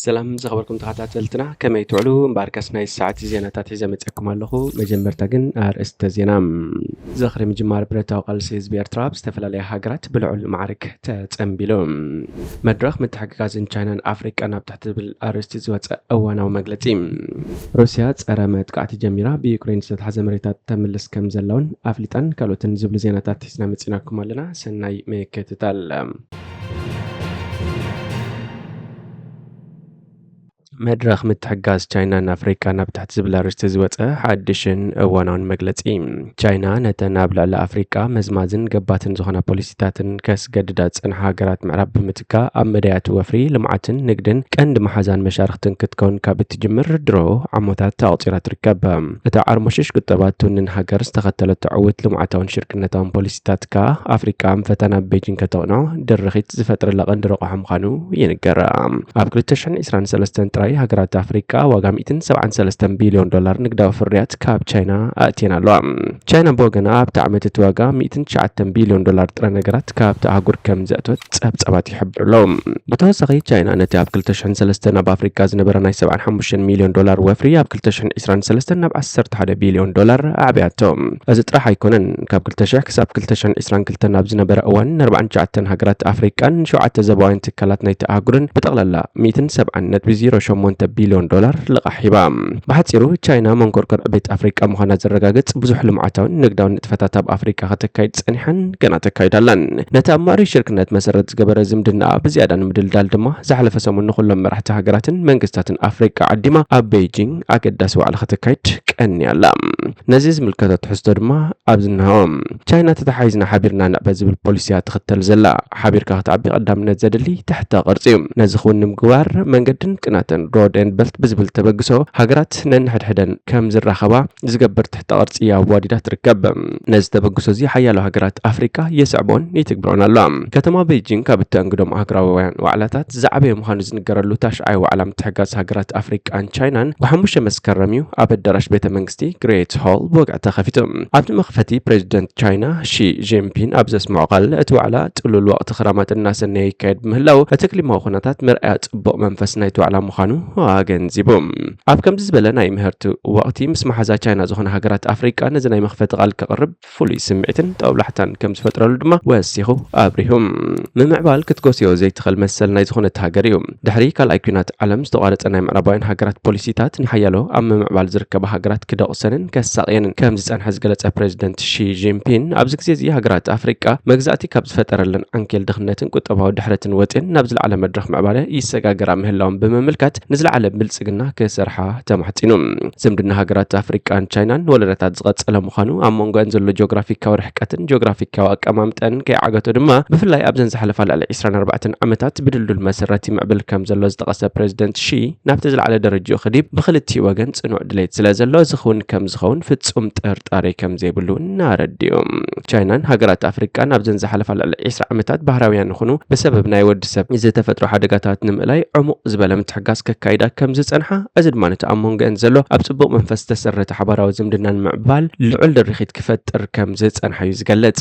ሰላም ዝኸበርኩም ተኸታተልትና፣ ከመይ ትውዕሉ? እምበኣርከስ ናይ ሰዓት ዜናታት ሒዘ መፅኣኩም ኣለኹ። መጀመርታ ግን ኣርእስተ ዜና። ዝኽሪ ምጅማር ብረታዊ ቃልሲ ህዝቢ ኤርትራ ኣብ ዝተፈላለያ ሃገራት ብልዑል ማዕርግ ተጸንቢሉ። መድረኽ ምትሕግጋዝን ቻይናን ኣፍሪቃን ኣብ ትሕቲ ዝብል ኣርእስቲ ዝወጸ እዋናዊ መግለጺ። ሩስያ ጸረ መጥቃዕቲ ጀሚራ፣ ብዩክሬን ዝተታሕዘ መሬታት ተምልስ ከም ዘላውን ኣፍሊጣን ካልኦትን ዝብሉ ዜናታት ሒዝና መጺናኩም ኣለና። ሰናይ ምክትታል። መድረኽ ምትሕጋዝ ቻይናን ኣፍሪቃን ኣብ ትሕቲ ዝብል ኣርእስቲ ዝወጸ ሓድሽን እዋናውን መግለጺ። ቻይና ነተን ኣብ ልዕሊ ኣፍሪቃ መዝማዝን ገባትን ዝኾና ፖሊሲታትን ከስገድዳ ዝጸንሓ ሃገራት ምዕራብ ብምትካ ኣብ መዳያት ወፍሪ ልምዓትን ንግድን ቀንዲ መሓዛን መሻርኽትን ክትከውን ካብ እትጅምር ድሮ ዓሞታት ኣቑጺራ ትርከብ። እታ ዓርሞሽሽ ቁጠባ ትውንን ሃገር ዝተኸተለቶ ዕውት ልምዓታውን ሽርክነታውን ፖሊሲታት ከኣ ኣፍሪቃ ፈተና ቤጂንግ ከተቕንዖ ድርኺት ዝፈጥረላ ቀንዲ ረቑሖ ምዃኑ ይንገር። ኣብ ክልተ ሽሕን ዕስራን ሰለስተን ጥራይ ሃገራት ኣፍሪቃ ዋጋ ሚእትን ሰብዓን ሰለስተን ቢልዮን ዶላር ንግዳዊ ፍርያት ካብ ቻይና ኣእትየን ኣለዋ። ቻይና ብወገና ኣብቲ ዓመት እቲ ዋጋ ሚእትን ትሽዓተን ቢልዮን ዶላር ጥረ ነገራት ካብቲ ኣህጉር ከም ዘእተወት ጸብጻባት ይሕብሩ ኣለዉ። ብተወሳኺ ቻይና ነቲ ኣብ ክልተ ሽሕን ሰለስተን ኣብ ኣፍሪቃ ዝነበረ ናይ ሰብዓን ሓሙሽተን ሚልዮን ዶላር ወፍሪ ኣብ ክልተ ሽሕን ዕስራን ሰለስተን ናብ ዓሰርተ ሓደ ቢልዮን ዶላር ኣዕብያቶ። እዚ ጥራሕ ኣይኮነን። ካብ ክልተ ሽሕ ክሳብ ክልተ ሽሕን ዕስራን ክልተን ኣብ ዝነበረ እዋን ንኣርባዓን ትሽዓተን ሃገራት ኣፍሪቃን ሸውዓተ ዞባውያን ትካላት ናይቲ ኣህጉርን ብጠቕላላ ሚእትን ሰብዓን ነጥቢ ዜሮ ሸሞንተ ቢልዮን ዶላር ልቓሕ ሂባ። ብሓጺሩ ቻይና መንኮርኮር ዕቤት ኣፍሪቃ ምዃና ዘረጋግጽ ብዙሕ ልምዓታውን ንግዳውን ንጥፈታት ኣብ ኣፍሪቃ ከተካይድ ጸኒሓን ገና ተካይድ ኣላን። ነቲ ኣብ ማእሪ ሽርክነት መሰረት ዝገበረ ዝምድናኣ ብዝያዳ ንምድልዳል ድማ ዝሓለፈ ሰሙን ንኹሎም መራሕቲ ሃገራትን መንግስታትን ኣፍሪቃ ዓዲማ ኣብ ቤይጂንግ ኣገዳሲ ዋዕላ ከተካይድ ቀንያ ኣላ። ነዚ ዝምልከቶ ትሕዝቶ ድማ ኣብዚ እንሆ። ቻይና ተተሓሒዝና ሓቢርና ንዕበ ዝብል ፖሊሲያ ትኽተል ዘላ፣ ሓቢርካ ክትዓቢ ቀዳምነት ዘድሊ ትሕተ ቅርጺ እዩ። ነዚ ክውን ንምግባር መንገድን ቅናትን፣ ሮድ ኤንድ በልት ብዝብል ተበግሶ ሃገራት ነንሕድሕደን ከም ዝራኸባ ዝገብር ትሕተ ቅርጺ ኣዋዲዳ ትርከብ። ነዚ ተበግሶ እዚ ሓያሎ ሃገራት ኣፍሪቃ የስዕቦን ይትግብሮን ኣለዋ። ከተማ ቤይጂንግ ካብ እተኣንግዶም ኣህጉራውያን ዋዕላታት ዝዓበየ ምዃኑ ዝንገረሉ ታሽዓይ ዋዕላ ምትሕጋዝ ሃገራት ኣፍሪቃን ቻይናን ብሓሙሽተ መስከረም እዩ ኣብ ኣዳራሽ ቤተ መንግስቲ ግሬት ሆል ብወግዒ ተኸፊቱ። ኣብቲ መኽፈቲ ፕሬዚደንት ቻይና ሺ ጂንፒን ኣብ ዘስምዖ ቃል፣ እቲ ዋዕላ ጥሉል ወቕቲ ክራማት እናሰነየ ይካየድ ብምህላው፣ እቲ ክሊማዊ ኩነታት መርኣያ ጽቡቕ መንፈስ ናይቲ ዋዕላ ምዃኑ ኣገንዚቡ። ኣብ ከምዚ ዝበለ ናይ ምህርቲ ወቕቲ ምስ መሓዛ ቻይና ዝኾነ ሃገራት ኣፍሪቃ ነዚ ናይ መኽፈቲ ቃል ከቕርብ ፍሉይ ስምዒትን ጦብላሕታን ከም ዝፈጥረሉ ድማ ወሲኹ ኣብሪሁ። ምምዕባል ክትጎስዮ ዘይትኽእል መሰል ናይ ዝኾነት ሃገር እዩ። ድሕሪ ካልኣይ ኲናት ዓለም ዝተቋረጸ ናይ ምዕራባውያን ሃገራት ፖሊሲታት ንሓያሎ ኣብ ምምዕባል ዝርከባ ሃገራት ክደቑሰንን ከሳቕየንን ከም ዝጸንሐ ዝገለጸ ፕሬዚደንት ሺ ጂንፒን፣ ኣብዚ ግዜ እዚ ሃገራት ኣፍሪቃ መግዛእቲ ካብ ዝፈጠረለን ዓንኬል ድኽነትን ቁጠባዊ ድሕረትን ወጺኤን ናብ ዝለዓለ መድረኽ ምዕባለ ይሰጋገራ ምህላወን ብምምልካት ንዝለዓለ ብልጽግና ክሰርሓ ተማሕጺኑ። ዝምድና ሃገራት ኣፍሪቃን ቻይናን ንወለዶታት ዝቐጸለ ምዃኑ፣ ኣብ መንጎኣን ዘሎ ጂኦግራፊካዊ ርሕቀትን ጂኦግራፊካዊ ኣቀማምጠን ከይዓገቶ ድማ፣ ብፍላይ ኣብዘን ዝሓለፋ ልዕሊ ዕስራን ኣርባዕተን ዓመታት ብድልዱል መሰረት ይምዕብል ከም ዘሎ ዝጠቐሰ ፕሬዚደንት ሺ፣ ናብቲ ዝለዓለ ደረጃኡ ክዲብ ብኽልቲኡ ወገን ጽኑዕ ድሌት ስለ ዘሎ፣ እዚ ክውን ከም ዝኸውን ፍጹም ጥርጣሬ ከም ዘይብሉ እውን ኣረዲኡ። ቻይናን ሃገራት ኣፍሪቃን ኣብዘን ዝሓለፋ ልዕሊ ዕስራ ዓመታት ባህራውያን ይኹኑ ብሰበብ ናይ ወዲ ሰብ ዝተፈጥሮ ሓደጋታት ንምእላይ ዕሙቕ ዝበለ ምትሕጋዝ ከካይዳ ከም ዝጸንሓ፣ እዚ ድማ ነቲ ኣብ መንጎአን ዘሎ ኣብ ጽቡቕ መንፈስ ዝተሰረተ ሓባራዊ ዝምድና ንምዕባል ልዑል ድርኺት ክፈጥር ከም ዝጸንሓ እዩ ዝገልጽ።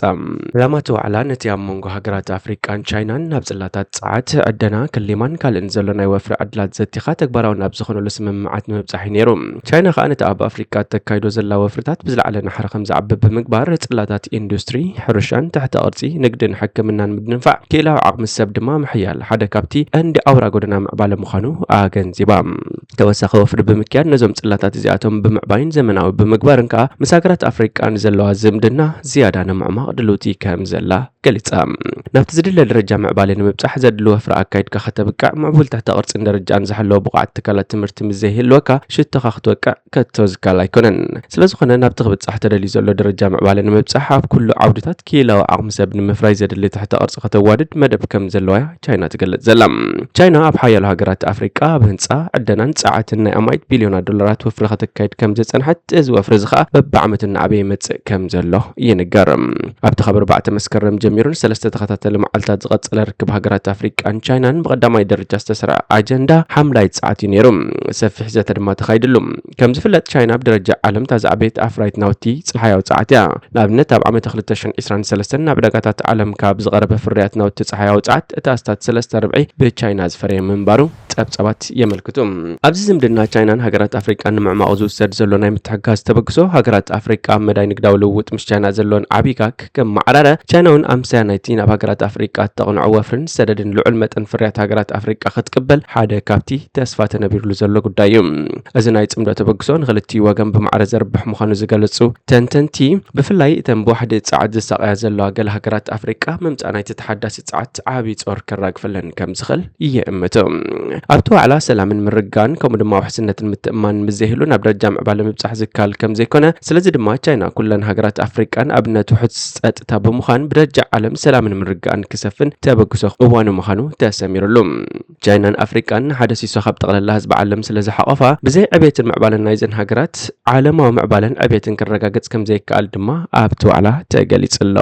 ዕላማ እቲ ዋዕላ ነቲ ኣብ መንጎ ሃገራት ኣፍሪቃን ቻይናን ናብ ጽላታት ጸዓት፣ ዕደና፣ ክሊማን ካልእን ዘሎ ናይ ወፍሪ ዕድላት ዘቲኻ ተግባራዊ ናብ ዝኾነሉ ስምምዓት ንምብጻሕ እዩ ነይሩ። ቻይና ከኣ ነቲ ኣብ ኣፍሪቃ ተካይዶ ዘላ ወፍርታት ብዝለዓለ ናሕሪ ከም ዝዓቢ ብምግባር፣ ጽላታት ኢንዱስትሪ፣ ሕርሻን ትሕተ ቅርጺ ንግድን ሕክምናን ምድንፋዕ፣ ክኢላዊ ዓቕሚ ሰብ ድማ ምሕያል ሓደ ካብቲ ቀንዲ ኣውራ ጎደና ምዕባለ ምዃኑ ኣገንዚባ። ተወሳኺ ወፍሪ ብምክያድ ነዞም ጽላታት እዚኣቶም ብምዕባይን ዘመናዊ ብምግባርን ከኣ ምስ ሃገራት ኣፍሪቃ ንዘለዋ ዝምድና ዝያዳ ንምዕማቕ ድልውቲ ከም ዘላ ገሊጻ። ናብቲ ዝድለ ደረጃ ምዕባለ ንምብጻሕ ዘድሊ ወፍሪ ኣካይድካ ከተብቅዕ፣ ምዕቡል ትሕተ ቅርጽን ደረጃን ዝሓለወ ብቑዓት ትካላት ትምህርቲ ምስ ዘይህልወካ ሽቶኻ ክትወቅዕ ከቶ ዝከኣል ኣይኮነን። ስለ ዝኾነ ናብቲ ክብጻሕ ተደልዩ ዘሎ ደረጃ ምዕባለ ንምብጻሕ ኣብ ኩሉ ዓውድታት ክኢላዊ ዓቕሚ ሰብ ንምፍራይ ዘድሊ ትሕተ ቅርጺ ከተዋድድ መደብ ከም ዘለዋ እያ ቻይና ትገልጽ ዘላ። ቻይና ኣብ ሓያሎ ሃገራት ኣፍሪቃ ኣብ ህንጻ፣ ዕደናን ጸዓትን ናይ ኣማኢት ቢልዮናት ዶላራት ወፍሪ ከተካይድ ከም ዝጸንሐት፣ እዚ ወፍሪ እዚ ኸኣ በብዓመቱ እናዓበየ ይመጽእ ከም ዘሎ ይንገር። ኣብቲ ካብ ኣርባዕተ መስከረም ጀሚሩ ንሰለስተ ተኸታተሊ መዓልታት ዝቐጸለ ርክብ ሃገራት ኣፍሪቃን ቻይናን ብቐዳማይ ደረጃ ዝተሰርዐ ኣጀንዳ ሓምላይ ጸዓት እዩ ነይሩ። ሰፊሕ ዘተ ድማ ተኻይድሉ። ከም ዝፍለጥ፣ ቻይና ብደረጃ ዓለም እታ ዝዓበየት ኣፍራይት ናውቲ ጸሓያዊ ጸዓት እያ። ንኣብነት፣ ኣብ ዓመተ ክልተ ሽሕን ዕስራን ሰለስተን ናብ ዕዳጋታት ዓለም ካብ ዝቐረበ ፍርያት ናውቲ ጸሓያዊ ጸዓት እታ ኣስታት ሰለስተ ርብዒ ብቻይና ዝፈረየ ምንባሩ ጸብጻባት የመልክቱ። ኣብዚ ዝምድና ቻይናን ሃገራት ኣፍሪቃን ንምዕማቑ ዝውሰድ ዘሎ ናይ ምትሕግጋዝ ተበግሶ፣ ሃገራት ኣፍሪቃ ኣብ መዳይ ንግዳዊ ልውውጥ ምስ ቻይና ዘለወን ዓቢ ጋግ ከመዓራረ፣ ቻይና እውን ኣምሳያ ናይቲ ናብ ሃገራት ኣፍሪቃ እተቕንዖ ወፍርን ሰደድን ልዑል መጠን ፍርያት ሃገራት ኣፍሪቃ ክትቅበል ሓደ ካብቲ ተስፋ ተነቢርሉ ዘሎ ጉዳይ እዩ። እዚ ናይ ጽምዶ ተበግሶ ንኽልቲኡ ወገን ብማዕረ ዘርብሕ ምዃኑ ዝገለጹ ተንተንቲ፣ ብፍላይ እተን ብዋሕዲ ጸዓት ዝሳቐያ ዘለዋ ገለ ሃገራት ኣፍሪቃ፣ ምምጻእ ናይቲ ተሓዳሲ ጸዓት ዓቢ ጾር ከራግፈለን ከም ዝኽእል ይእምቱ። ኣብቲ ዋዕላ ሰላምን ምርግጋእን ከምኡ ድማ ውሕስነትን ምትእምማንን ምስ ዘይህሉ ናብ ደረጃ ምዕባለ ምብጻሕ ዝከኣል ከም ዘይኮነ፣ ስለዚ ድማ ቻይና ኩለን ሃገራት ኣፍሪቃ ንኣብነት ውሑስ ጸጥታ ብምዃን ብደረጃ ዓለም ሰላምን ምርግጋእን ክሰፍን ተበግሶ እዋኑ ምዃኑ ተሰሚሩሉ። ቻይናን ኣፍሪቃን ንሓደ ሲሶ ካብ ጠቕላላ ህዝቢ ዓለም ስለ ዝሓቖፋ፣ ብዘይ ዕቤትን ምዕባለን ናይዘን ሃገራት ዓለማዊ ምዕባለን ዕቤትን ክረጋገጽ ከም ዘይከኣል ድማ ኣብቲ ዋዕላ ተገሊጹ ኣሎ።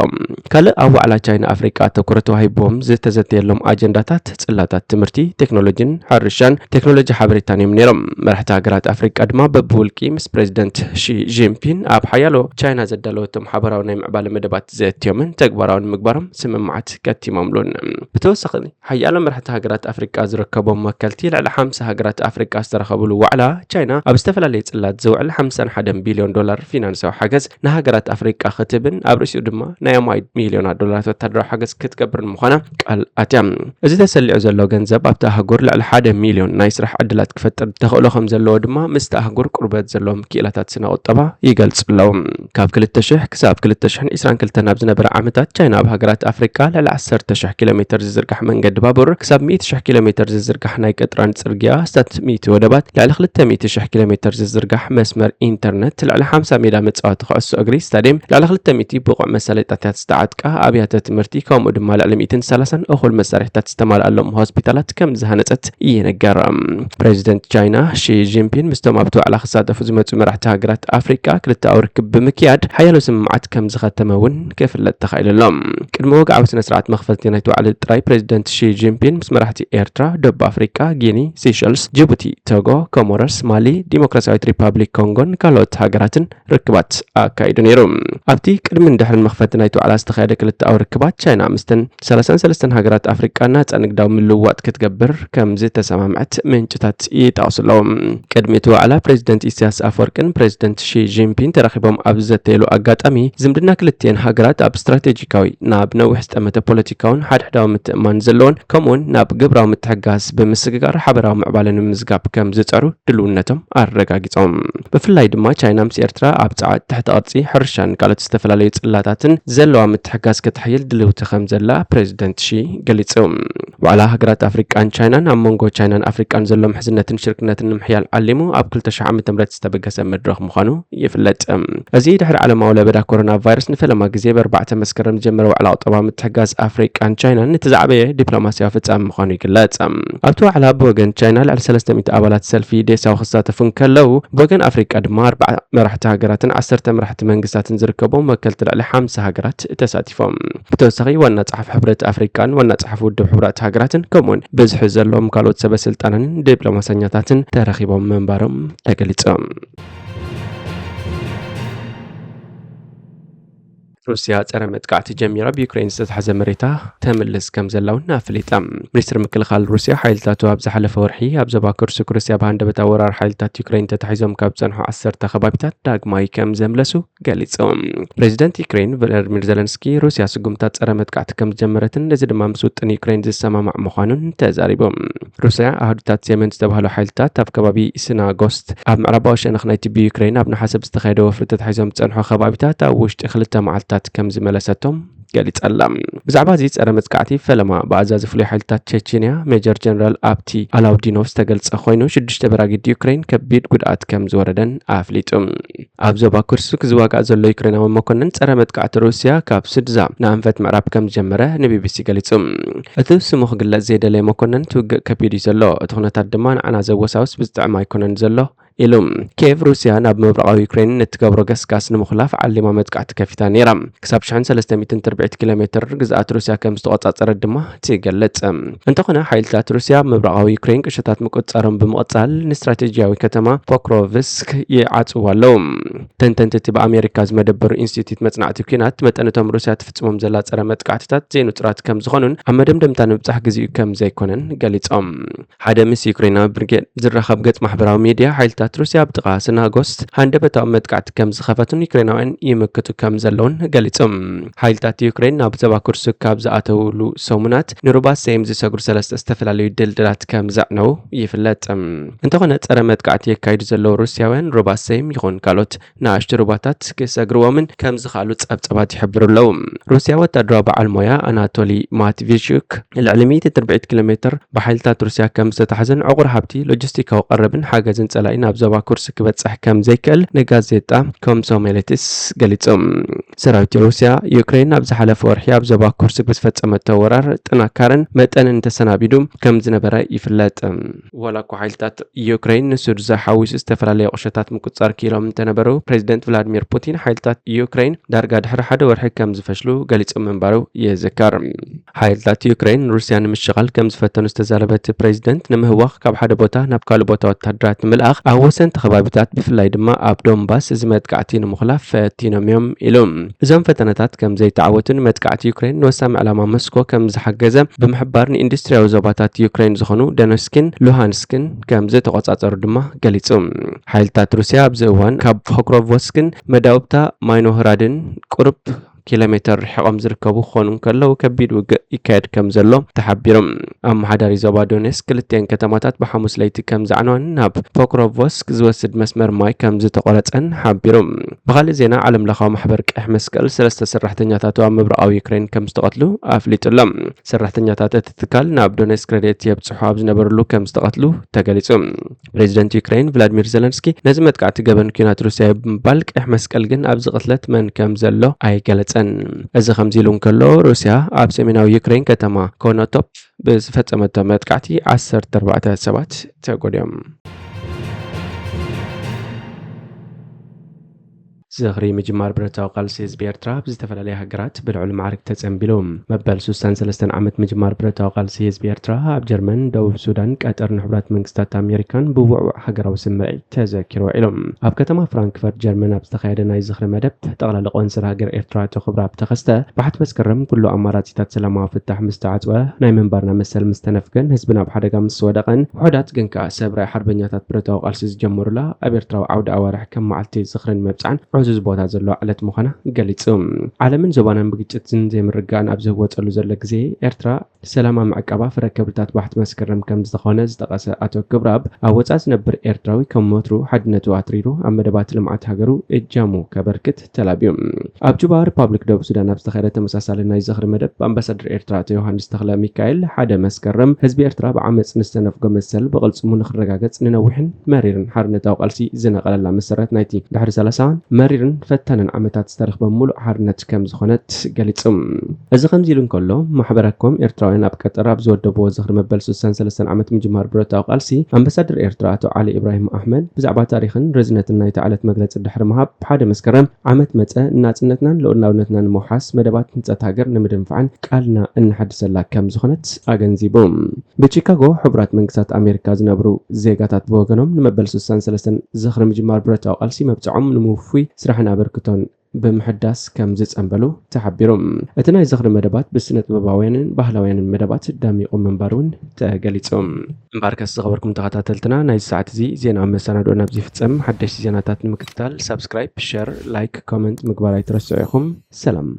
ካልእ ኣብ ዋዕላ ቻይና ኣፍሪቃ ኣተኩሮ ተዋሂብዎም ዝተዘተየሎም ኣጀንዳታት ጽላታት ትምህርቲ፣ ቴክኖሎጂን ሕርሻን ቴክኖሎጂ ሓበሬታን እዮም ነይሮም። መራሕቲ ሃገራት ኣፍሪቃ ድማ በብውልቂ ምስ ፕሬዚደንት ሺ ጂንፒን ኣብ ሓያሎ ቻይና ዘዳለወቶም ሓበራዊ ናይ ምዕባለ መደባት ዘእትዮምን ተግባራዊ ንምግባሮም ስምምዓት ከቲሞምሉን። ብተወሳኺ፣ ሓያሎ መራሕቲ ሃገራት ኣፍሪቃ ዝርከቦም ወከልቲ ልዕሊ ሓምሳ ሃገራት ኣፍሪቃ ዝተረኸብሉ ዋዕላ፣ ቻይና ኣብ ዝተፈላለየ ጽላት ዝውዕል ሓምሳን ሓደን ቢልዮን ዶላር ፊናንሳዊ ሓገዝ ንሃገራት ኣፍሪቃ ክትህብን ኣብ ርእሲኡ ድማ ናይ ኣማኢት ሚልዮናት ዶላራት ወታደራዊ ሓገዝ ክትገብርን ምዃና ቃል ኣትያ። እዚ ተሰሊዑ ዘሎ ገንዘብ ኣብታ ኣህጉር ልዕሊ ሓደ ሚልዮን ናይ ስራሕ ዕድላት ክፈጥር ተኽእሎ ከም ዘለዎ ድማ ምስቲ ኣህጉር ቁርበት ዘለዎም ክኢላታት ስነ ቁጠባ ይገልጹ ኣለዉ። ካብ ክልተ ሽሕ ክሳብ ክልተ ሽሕን ዕስራን ክልተን ኣብ ዝነበረ ዓመታት፣ ቻይና ኣብ ሃገራት ኣፍሪቃ ልዕሊ ዓሰርተ ሽሕ ኪሎ ሜተር ዝዝርጋሕ መንገዲ ባቡር፣ ክሳብ ሚእቲ ሽሕ ኪሎ ሜተር ዝዝርጋሕ ናይ ቀጥራን ጽርግያ፣ ኣስታት ሚእቲ ወደባት፣ ልዕሊ ክልተ ሚእቲ ሽሕ ኪሎ ሜተር ዝዝርጋሕ መስመር ኢንተርነት፣ ልዕሊ ሓምሳ ሜዳ መጻወቲ ኩዕሶ እግሪ ስታድየም፣ ልዕሊ ክልተ ሚእቲ ብቑዕ መሳለጥያታት ዝተዓጥቃ ኣብያተ ትምህርቲ፣ ከምኡ ድማ ልዕሊ ሚእትን ሰላሳን እኹል መሳርሒታት ዝተማልኣሎም ሆስፒታላት ከም ዝሃነጸት ይንገር። ፕሬዚደንት ቻይና ሺ ጂንፒን ምስቶም ኣብቲ ዋዕላ ክሳተፉ ዝመጹ መራሕቲ ሃገራት ኣፍሪቃ ክልተኣዊ ርክብ ብምክያድ ሓያሎ ስምምዓት ከም ዝኸተመ እውን ክፍለጥ ተኻኢሉ ኣሎ። ቅድሚ ወግዓዊ ስነ ስርዓት መኽፈቲ ናይቲ ዋዕላ ጥራይ፣ ፕሬዚደንት ሺ ጂንፒን ምስ መራሕቲ ኤርትራ፣ ደቡብ ኣፍሪቃ፣ ጊኒ፣ ሲሸልስ፣ ጅቡቲ፣ ቶጎ፣ ኮሞሮስ፣ ማሊ፣ ዲሞክራሲያዊት ሪፓብሊክ ኮንጎን ካልኦት ሃገራትን ርክባት ኣካይዱ ነይሩ። ኣብቲ ቅድምን ድሕርን መኽፈቲ ናይቲ ዋዕላ ዝተኻየደ ክልተኣዊ ርክባት፣ ቻይና ምስተን ሰላሳን ሰለስተን ሃገራት ኣፍሪቃ ናጻ ንግዳዊ ምልውዋጥ ክትገብር ከም ዝተሰማምዐት ምንጭታት ይጠቕሱ ኣለዉ። ቅድሚ እቲ ዋዕላ፣ ፕሬዚደንት ኢሳያስ ኣፈወርቅን ፕሬዚደንት ሺ ጂንፒን ተራኺቦም ኣብ ዝዘተየሉ ኣጋጣሚ፣ ዝምድና ክልቲኤን ሃገራት ኣብ ስትራቴጂካዊ፣ ናብ ነዊሕ ዝጠመተ ፖለቲካውን ሓድሕዳዊ ምትእምማን ዘለዎን፣ ከምኡውን ናብ ግብራዊ ምትሕግጋዝ ብምስግጋር ሓበራዊ ምዕባለ ንምምዝጋብ ከም ዝጸሩ ድልውነቶም ኣረጋጊጾም። ብፍላይ ድማ ቻይና ምስ ኤርትራ ኣብ ጸዓት፣ ትሕተ ቅርጺ፣ ሕርሻን ካልኦት ዝተፈላለዩ ጽላታትን ዘለዋ ምትሕግጋዝ ከተሕይል ድልውቲ ከም ዘላ ፕሬዚደንት ሺ ገሊጹ። ዋዕላ ሃገራት ኣፍሪቃን ቻይናን ኣብ መንጎ ቻይናን ኣፍሪቃን ዘሎ ምሕዝነትን ሽርክነትን ንምሕያል ዓሊሙ ኣብ ክልተ ሽሕ ዓመተ ምህረት ዝተበገሰ መድረኽ ምዃኑ ይፍለጥ። እዚ ድሕሪ ዓለማዊ ለበዳ ኮሮና ቫይረስ ንፈለማ ግዜ ብኣርባዕተ መስከረም ዝጀመረ ዋዕላ ቁጠባዊ ምትሕግጋዝ ኣፍሪቃን ቻይናን እቲ ዝዓበየ ዲፕሎማስያዊ ፍጻመ ምዃኑ ይግለጽ። ኣብቲ ዋዕላ ብወገን ቻይና ልዕሊ ሰለስተ ሚእቲ ኣባላት ሰልፊ ዴሳዊ ክሳተፉ እንከለዉ፣ ብወገን ኣፍሪቃ ድማ ኣርባዓ መራሕቲ ሃገራትን ዓሰርተ መራሕቲ መንግስታትን ዝርከቦም ወከልቲ ልዕሊ ሓምሳ ሃገራት ተሳቲፎም። ብተወሳኺ ዋና ጸሓፊ ሕብረት ኣፍሪቃን ዋና ጸሓፊ ውድብ ሕቡራት ሃገራትን ከምኡውን ብዝሒ ዘለዎም ካልኦት ሰበ ስልጣንን ዲፕሎማሰኛታትን ተረኺቦም ምንባሮም ተገሊጾም። ሩስያ ጸረ መጥቃዕቲ ጀሚራ፣ ብዩክሬን ዝተታሕዘ መሬታ ተምልስ ከም ዘላ እውን ኣፍሊጣ። ሚኒስትሪ ምክልኻል ሩስያ፣ ሓይልታቱ ኣብ ዝሓለፈ ወርሒ ኣብ ዞባ ኩርስክ ሩስያ ብሃንደበት ወራር ሓይልታት ዩክሬን ተታሒዞም ካብ ጸንሑ ዓሰርተ ከባቢታት ዳግማይ ከም ዘምለሱ ገሊጹ። ፕሬዚደንት ዩክሬን ቮሎዲሚር ዘለንስኪ፣ ሩስያ ስጉምታት ጸረ መጥቃዕቲ ከም ዝጀመረትን ነዚ ድማ ምስ ውጥን ዩክሬን ዝሰማማዕ ምዃኑን ተዛሪቡ። ሩስያ ኣህዱታት ሴሜን ዝተባህሉ ሓይልታት ኣብ ከባቢ ስናጎስት ኣብ ምዕራባዊ ሸነኽ ናይቲ ብዩክሬን ኣብ ነሓሰ ብዝተኻየደ ወፍሪ ተታሒዞም ዝጸንሑ ከባቢታት ኣብ ውሽጢ ክልተ መዓልታት ከም ዝመለሰቶም ገሊጻ ኣላ። ብዛዕባ እዚ ጸረ መጥቃዕቲ ፈለማ ብኣዛዚ ፍሉይ ሓይልታት ቸቼንያ ሜጀር ጀነራል ኣብቲ ኣላውዲኖቭ ዝተገልጸ ኮይኑ፣ ሽዱሽተ በራጊድ ዩክሬን ከቢድ ጉድኣት ከም ዝወረደን ኣፍሊጡ። ኣብ ዞባ ኩርስክ ዝዋጋእ ዘሎ ዩክሬናዊ መኮንን ጸረ መጥቃዕቲ ሩስያ ካብ ስድዛ ንኣንፈት ምዕራብ ከም ዝጀመረ ንቢቢሲ ገሊጹ። እቲ ስሙ ክግለጽ ዘይደለየ መኮንን፣ ትውግእ ከቢድ እዩ ዘሎ፣ እቲ ኩነታት ድማ ንዓና ዘወሳውስ ብዝጥዕም ኣይኮነን ዘሎ ኢሉ። ኬቭ ሩስያ ናብ ምብራቓዊ ዩክሬን ንትገብሮ ገስጋስ ንምኹላፍ ዓሊማ መጥቃዕቲ ከፊታ ነይራ። ክሳብ ሽሕን ሰለስተ ሚእትን ትርብዒት ኪሎ ሜትር ግዝኣት ሩስያ ከም ዝተቆጻጸረት ድማ ትገልጽ። እንተኾነ ሓይልታት ሩስያ ኣብ ምብራቓዊ ዩክሬን ቁሸታት ምቁጽጻሮም ብምቕጻል ንስትራቴጂያዊ ከተማ ፖክሮቭስክ ይዓጽዋ ኣለዉ። ተንተንቲ እቲ ብኣሜሪካ ዝመደበሩ ኢንስቲትዩት መጽናዕቲ ኲናት መጠን እቶም ሩስያ ትፍጽሞም ዘላ ጸረ መጥቃዕትታት ዘይንጹራት ከም ዝኾኑን ኣብ መደምደምታ ንምብጻሕ ግዜኡ ከም ዘይኮነን ገሊጾም። ሓደ ምስ ዩክሬናዊ ብርጌድ ዝራኸብ ገጽ ማሕበራዊ ሚድያ ሓይልታት ሩስያ ኣብ ጥቓ ስናጎስት ሃንደበታዊ መጥቃዕቲ ከም ዝኸፈቱን ዩክሬናውያን ይምክቱ ከም ዘለውን ገሊጾም። ሓይልታት ዩክሬን ናብ ዞባ ኩርስክ ካብ ዝኣተውሉ ሰሙናት ንሩባት ሰይም ዝሰግሩ ሰለስተ ዝተፈላለዩ ድልድላት ከም ዘዕነው ይፍለጥ። እንተኾነ ጸረ መጥቃዕቲ የካይዱ ዘለዉ ሩስያውያን ሩባት ሰይም ይኹን ካልኦት ንኣሽቱ ሩባታት ክሰግርዎምን ከም ዝኽኣሉ ጸብጸባት ይሕብሩ ኣለዉ። ሩስያ ወታደራዊ በዓል ሞያ ኣናቶሊ ማትቪቹክ ልዕሊ ሚእቲ ትርብዒት ኪሎ ሜትር ብሓይልታት ሩስያ ከም ዝተታሕዘን ዕቑር ሃብቲ፣ ሎጂስቲካዊ ቀረብን ሓገዝን ጸላኢ ናብ ዞባ ኩርስ ክበጽሕ ከም ዘይክእል ንጋዜጣ ኮምሶሜሌትስ ገሊጹ። ሰራዊት ሩስያ ዩክሬን ኣብ ዝሓለፈ ወርሒ ኣብ ዞባ ኩርስ ብዝፈጸመቶ ወራር ጥንካረን መጠንን ተሰናቢዱ ከም ዝነበረ ይፍለጥ። ዋላ እኳ ሓይልታት ዩክሬን ንሱድዛ ሓዊሱ ዝተፈላለዩ ቁሸታት ምቁጽጻር ክኢሎም እንተነበሩ፣ ፕሬዚደንት ቭላድሚር ፑቲን ሓይልታት ዩክሬን ዳርጋ ድሕሪ ሓደ ወርሒ ከም ዝፈሽሉ ገሊጹ ምንባሩ ይዝከር። ሓይልታት ዩክሬን ሩስያ ንምሽቓል ከም ዝፈተኑ ዝተዛረበ እቲ ፕሬዚደንት፣ ንምህዋኽ ካብ ሓደ ቦታ ናብ ካልእ ቦታ ወታደራት ንምልኣኽ ኣብ ወሰንቲ ከባቢታት፣ ብፍላይ ድማ ኣብ ዶንባስ፣ እዚ መጥቃዕቲ ንምኹላፍ ፈቲኖም እዮም ኢሉ። እዞም ፈተነታት ከም ዘይተዓወቱ፣ ንመጥቃዕቲ ዩክሬን ንወሳሚ ዕላማ ሞስኮ ከም ዝሓገዘ ብምሕባር፣ ንኢንዱስትሪያዊ ዞባታት ዩክሬን ዝኾኑ ዶነስክን ሉሃንስክን ከም ዝተቆጻጸሩ ድማ ገሊጹ። ሓይልታት ሩስያ ኣብዚ እዋን ካብ ፖክሮቮስክን መዳውብታ ማይኖህራድን ቁሩብ ኪሎ ሜተር ርሒቖም ዝርከቡ ክኾኑ እንከለዉ፣ ከቢድ ውግእ ይካየድ ከም ዘሎ ተሓቢሩ። ኣመሓዳሪ ዞባ ዶኔስክ ክልቲኤን ከተማታት ብሓሙስ ለይቲ ከም ዘዕነዋን ናብ ፖክሮቮስክ ዝወስድ መስመር ማይ ከም ዝተቖረጸን ሓቢሩ። ብኻልእ ዜና፣ ዓለምለኻዊ ማሕበር ቀይሕ መስቀል ሰለስተ ሰራሕተኛታቱ ኣብ ምብራቓዊ ዩክሬን ከም ዝተቐትሉ ኣፍሊጡ ኣሎ። ሰራሕተኛታት እቲ ትካል ናብ ዶኔስክ ረድኤት የብጽሑ ኣብ ዝነበርሉ ከም ዝተቐትሉ ተገሊጹ። ፕሬዚደንት ዩክሬን ቭላድሚር ዘለንስኪ ነዚ መጥቃዕቲ ገበን ኲናት ሩስያ እዩ ብምባል፣ ቀይሕ መስቀል ግን ኣብዚ ቅትለት መን ከም ዘሎ ኣይገለጸን። እዚ ከምዚ ኢሉ እንከሎ፣ ሩስያ ኣብ ሰሜናዊ ዩክሬን ከተማ ኮኖቶፕ ብዝፈጸመቶ መጥቃዕቲ ዓሰርተ ኣርባዕተ ሰባት ተጎድዮም። ዝኽሪ ምጅማር ብረታዊ ቃልሲ ህዝቢ ኤርትራ ኣብ ዝተፈላለያ ሃገራት ብልዑል ማዕርግ ተጸንቢሉ። መበል ስሳን ሰለስተን ዓመት ምጅማር ብረታዊ ቃልሲ ህዝቢ ኤርትራ ኣብ ጀርመን፣ ደቡብ ሱዳን፣ ቀጠር፣ ንሕቡራት መንግስታት ኣሜሪካን ብውዕዉዕ ሃገራዊ ስምዒት ተዘኪሩ ውዒሉ። ኣብ ከተማ ፍራንክፈርት ጀርመን ኣብ ዝተኻየደ ናይ ዝኽሪ መደብ፣ ጠቕላሊ ቆንስል ሃገር ኤርትራ ኣቶ ክብረኣብ ተኸስተ፣ ባሕቲ መስከረም ኩሉ ኣማራጺታት ሰላማዊ ፍታሕ ምስ ተዓጽወ፣ ናይ ምንባርና መሰል ምስ ተነፍገን፣ ህዝብና ኣብ ሓደጋ ምስ ወደቐን፣ ውሑዳት ግን ከኣ ሰብራይ ሓርበኛታት ብረታዊ ቃልሲ ዝጀመሩላ ኣብ ኤርትራዊ ዓውዲ ኣዋርሕ ከም መዓልቲ ዝኽርን መብጽዓን ዕዙዝ ቦታ ዘለዋ ዕለት ምዃና ገሊጹ። ዓለምን ዞባናን ብግጭትን ዘይምርግጋእን ኣብ ዝህወጸሉ ዘሎ ግዜ፣ ኤርትራ ሰላማ ምዕቃባ ፍረ ክብርታት ባሕቲ መስከረም ከም ዝኾነ ዝጠቐሰ ኣቶ ክብረኣብ፣ ኣብ ወጻኢ ዝነብር ኤርትራዊ ከም ወትሩ ሓድነቱ ኣትሪሩ ኣብ መደባት ልምዓት ሃገሩ እጃሙ ከበርክት ተላብዩ። ኣብ ጁባ፣ ሪፓብሊክ ደቡብ ሱዳን ኣብ ዝተኻየደ ተመሳሳሊ ናይ ዝኽሪ መደብ፣ ኣምባሳደር ኤርትራ ኣቶ ዮሃንስ ተኽለ ሚካኤል፣ ሓደ መስከረም ህዝቢ ኤርትራ ብዓመጽ ንዝተነፍጎ መሰል ብቕልጽሙ ንኽረጋገጽ ንነዊሕን መሪርን ሓርነታዊ ቃልሲ ዝነቐለላ መሰረት ናይቲ ድሕሪ ሰላሳ መሪርን ፈታንን ዓመታት ዝተረኽበ ምሉእ ሓርነት ከም ዝኾነት ገሊጹ። እዚ ከምዚ ኢሉ እንከሎ፣ ማሕበረ ኮም ኤርትራውያን ኣብ ቀጠር ኣብ ዝወደብዎ ዝኽሪ መበል ስሳን ሰለስተን ዓመት ምጅማር ብረታዊ ቃልሲ፣ ኣምባሳደር ኤርትራ ኣቶ ዓሊ ኢብራሂም ኣሕመድ ብዛዕባ ታሪኽን ርዝነትን ናይታ ዕለት መግለጺ ድሕሪ ምሃብ፣ ሓደ መስከረም ዓመት መጸ፣ ናጽነትናን ልኡላውነትናን ንምውሓስ፣ መደባት ህንጸት ሃገር ንምድንፋዕን ቃልና እነሐድሰላ ከም ዝኾነት ኣገንዚቡ። ብቺካጎ ሕቡራት መንግስታት ኣሜሪካ ዝነብሩ ዜጋታት ብወገኖም፣ ንመበል ስሳን ሰለስተን ዝኽሪ ምጅማር ብረታዊ ቃልሲ መብጽዖም ንምውፉይ ስራሕን ኣበርክቶን ብምሕዳስ ከም ዝጸንበሉ ተሓቢሩ። እቲ ናይ ዝኽሪ መደባት ብስነ ጥበባውያንን ባህላውያንን መደባት ደሚቑ ምንባሩ እውን ተገሊጹ። እምበኣርከስ ዝኸበርኩም ተኸታተልትና፣ ናይዚ ሰዓት እዚ ዜና መሰናድኦ ናብዚ ይፍጸም። ሓደሽቲ ዜናታት ንምክትታል ሳብስክራይብ፣ ሸር፣ ላይክ፣ ኮመንት ምግባር ኣይትረስዑ ኢኹም። ሰላም።